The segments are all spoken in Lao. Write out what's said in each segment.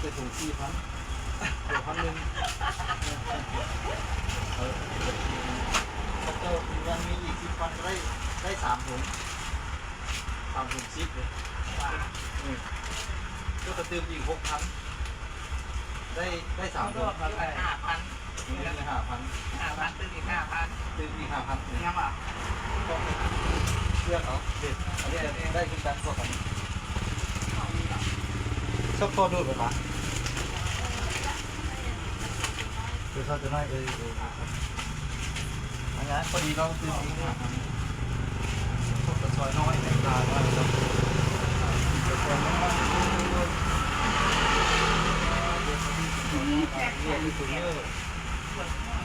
ໄປຖົງສີ່ພັນ ເຫຼືອພັນໜຶ່ງ ເອີ ເຂົາເຈົ້າຍັງມີອີກສິບພັນ ກໍໄດ້ ໄດ້ສາມຖົງ ສາມຖົງສິບເດ້ ເອີ ແລ້ວກໍຕື່ມອີກຫົກພັນ ໄດ້ ໄດ້ສາມຖົງ ຫ້າພັນ ເອີ ຫ້າພັນ ຫ້າພັນ ຕື່ມອີກຫ້າພັນ ຕື່ມອີກຫ້າພັນ ຍັງຫວາ? ເລືອກເອົາເດັດ ອັນນີ້ໄດ້ຄືກັນ ພວກອັນນີ້ ຊອບພໍດູດໄປຫວາ? ເອີ ຊອບຈະໜ້ອຍ ເອີ ເອີ ອັນນີ້ພໍດີເນາະ ຕື່ມອີກຫ້າພັນ ພວກກະຊອຍນ້ອຍ ກະຊອຍນ້ອຍ ກະຊອຍນ້ອຍ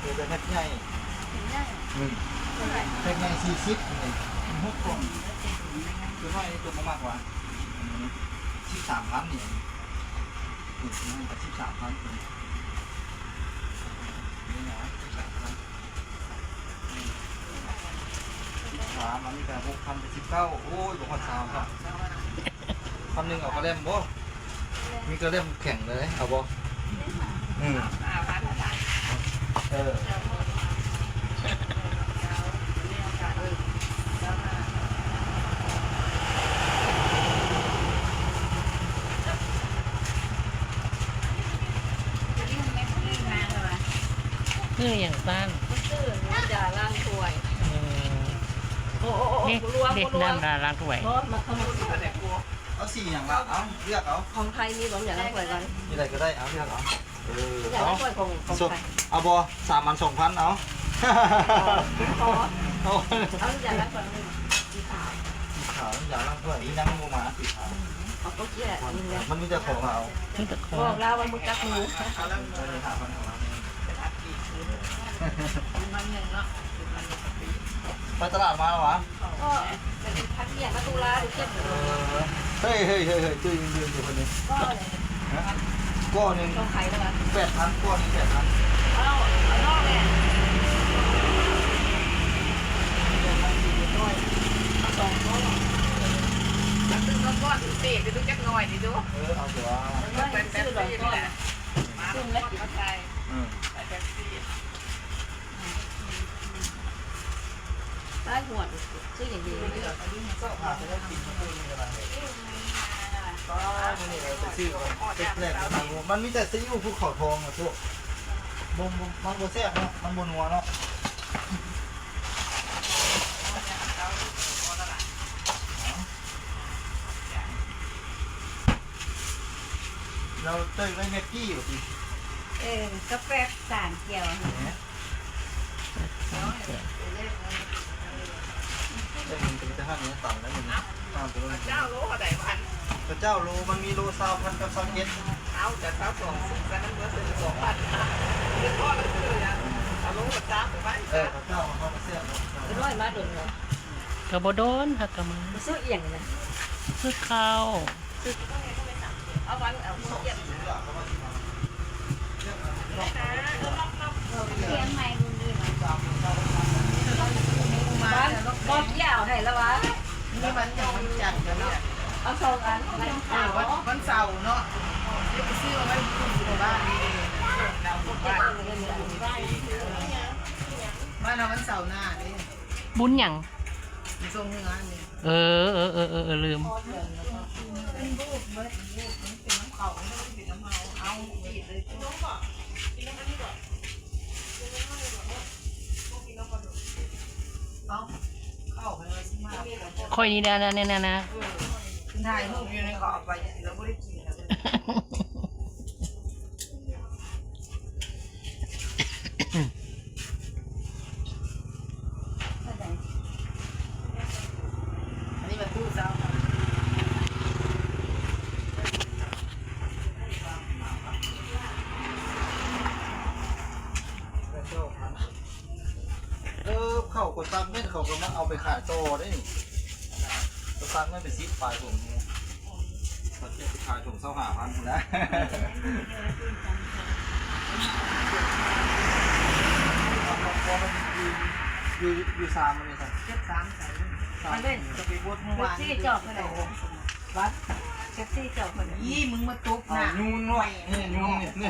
ເອີ ແພັກໃຫຍ່ ອືມ ແພັກໃຫຍ່ສີ່ສິບນີ້ ມັນຫົກກ່ອງ ຕົວນ້ອຍນີ້ຕົວບໍ່ມັກຫວາ ສິບສາມພັນນີ້ ສິບສາມພັນ ນີ້ນະ ສິບສາມພັນ ສິບສາມ ອັນນີ້ກໍຫົກພັນ ເປັນສິບເກົ້າ ໂອ້ຍ ບໍ່ຮອດຊາວ ຄຳໜຶ່ງເອົາກະແລັມບໍ່? ມີກະແລັມແຂງເລີຍ ເອົາບໍ່? ອືມ ເອີ ຄືຫຍັງຊັ້ນ? ຊື້ນ້ຳຢາລ້າງຖ້ວຍ ອືມ ໂອ້ ໂອ້ ໂອ້ ເດັກ ລວມ ເດັກ ບໍ່ລວມ ນ້ຳຢາລ້າງຖ້ວຍ ບໍ່ ມັນ ເອົາສີຫຍັງລະ? ເອົາ ເລືອກເອົາ ຂອງໃຜມີບໍ່ ນ້ຳຢາລ້າງຖ້ວຍ? ມີໃດກໍໄດ້ ເອົາ ເລືອກເອົາ ເອີ ນ້ຳຢາລ້າງຖ້ວຍຂອງ ຂອງໃຜ? ເອົາບໍ່? ສາມອັນສອງພັນ ເອົາ ເອົາ ເອົາ ເອົານ້ຳຢາລ້າງຖ້ວຍ ສີຂາວ ສີຂາວ ນ້ຳຢາລ້າງຖ້ວຍ ຍັງບໍ່ມາ ສີຂາວ ເອົາ ໂອເຄ ມັນມີແຕ່ຂອງລາວ ມີແຕ່ຂອງ ບອກລາວວ່າບໍ່ຈັກມື ເອົາລະ ເອົາລະ ຫ້າພັນ ຫ້າພັນ ມັນໜຶ່ງເນາະ ມັນໜຶ່ງ ໄປຕະຫຼາດມາແລ້ວຫວາ? ກໍເປັນພັກວຽກມາຕຸລາ ໄປເກັບ ເອີ ເຮີ້ຍ ເຮີ້ຍ ເຮີ້ຍ ເຮີ້ຍ ຈື່ ຈື່ຢູ່ຄົນນີ້ ກໍເລີຍ ຮະ? ກໍໜຶ່ງ ກໍຂາຍແລ້ວຫວາ? ແປດພັນ ກໍໜຶ່ງ ແປດພັນ ເອົາ ເອົານອກແຫຼະ ເອົາສອງກ້ອນ ມັນຊື້ກ້ອນພິເສດ ໄປດູຈັກໜ່ອຍນີ້ດູ ເອີ ເອົາຕົວະ ມັນເປັນແບບນີ້ແຫຼະ ຊື້ແລ້ວກິນ ເອີ ໃສ່ແບບນີ້ ໄປຫວດ ຊື້ຢ່າງດຽວ ຊອກຫາໄປໄດ້ກິນມື້ຄືນນີ້ກໍໄດ້ ໄປມື້ນີ້ໄປຊື້ກ່ອນ ເຊັດແລກ ມັນມີແຕ່ຊີອິ້ວພູເຂົາທອງນະໂຊກ ບໍ່ ບໍ່ ມັນບໍ່ແຊບເນາະ ມັນບໍ່ນົວເນາະ ລາວເຕີກໄດ້ແມັກກີ້ຢູ່ຕິ ເອີ ກາແຟສາມແກ້ວ ແມ່ນ ເອີ ເຈົ້າໂລເທົ່າໃດພັນ? ເຈົ້າໂລມັນມີໂລຊາວພັນກັບຊາວເຈັດ ເອົາແຕ່ຊາວສອງ ຊື້ຊັ້ນນັ້ນເບີຊື້ສອງພັນ ເປັນພໍລະຊື້ຫຍັງ ເອົາໂລຊາວໄປໄວ້ ເອີ ເຈົ້າເຮົາກໍເຊື່ອ ນ້ອຍມາດົນແລ້ວ ກໍບໍ່ດົນ ຫາກະມາ ຊື້ອີ່ຫຍັງນະ? ຊື້ເຂົ້າ ເອົາວັນ ເອົາເກັບ ບອກ ບອກຢ່າເອົາໃຫ້ລະວ່າ ມີວັນຫຍັງ ວັນຈັນກັນເນາະ ເອົາສອງອັນ ເອີ ວັນ ວັນເສົາເນາະ ຊິໄປຊື້ໄວ້ຢູ່ບ້ານນີ້ ບ້ານເຮົາວັນເສົາໜ້າເດ້ ບຸນຫຍັງ? ຢູ່ຊ່ວງເຮືອນີ້ ເອີ ເອີ ລືມ ຂ້ອຍນີ້ແດ່ ແນ່ໆ ຖ່າຍຮູບຢູ່ໃນ ເຂົາເອົາໄປແລ້ວ ບໍ່ໄດ້ກິນແລ້ວ. ອັນນີ້ມັນຕູ້ເຊົ້າ ເອີ ເຂົ້າກໍຕັກເມັດ ເຂົາກໍມາເອົາໄປຂາຍຕໍ່ເດ້ນີ້ ກໍຕັກເມັດໄປສິບປາຍຖົງນີ້. ເຂົາເຈົ້າໄປຂາຍຖົງຊາວຫ້າພັນພຸ້ນນະ ຢູ່ ຢູ່ ຢູ່ສາມມື້ນີ້ຊັ້ນ ເຈັດສາມໃສ ສາມ ມັນເດ້ ຈະໄປບົດເມື່ອວານນີ້ ຈອບໄປແລ້ວ ບັດ ເປັບຊີເຈົ້າເພິ່ນ ອີ່ ມຶງມາຕົບໜ້າ ເອົາຍຸງເນາະ ນີ້ຍຸງນີ້ ນີ້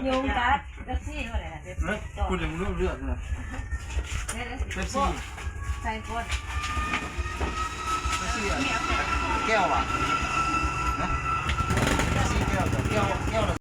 ຍຸງກັດ ເປັບຊີເທົ່າໃດນະ ເປັບຊີ ເອີ ເຈົ້າ ກູຍັງບໍ່ຮູ້ເລື່ອງເລີຍ ເປັບຊີ ໃສ່ກ່ອນ ເປັບຊີ ແກ້ວຫວາ ຮະ ເປັບຊີແກ້ວ ແກ້ວ ແກ້ວລະ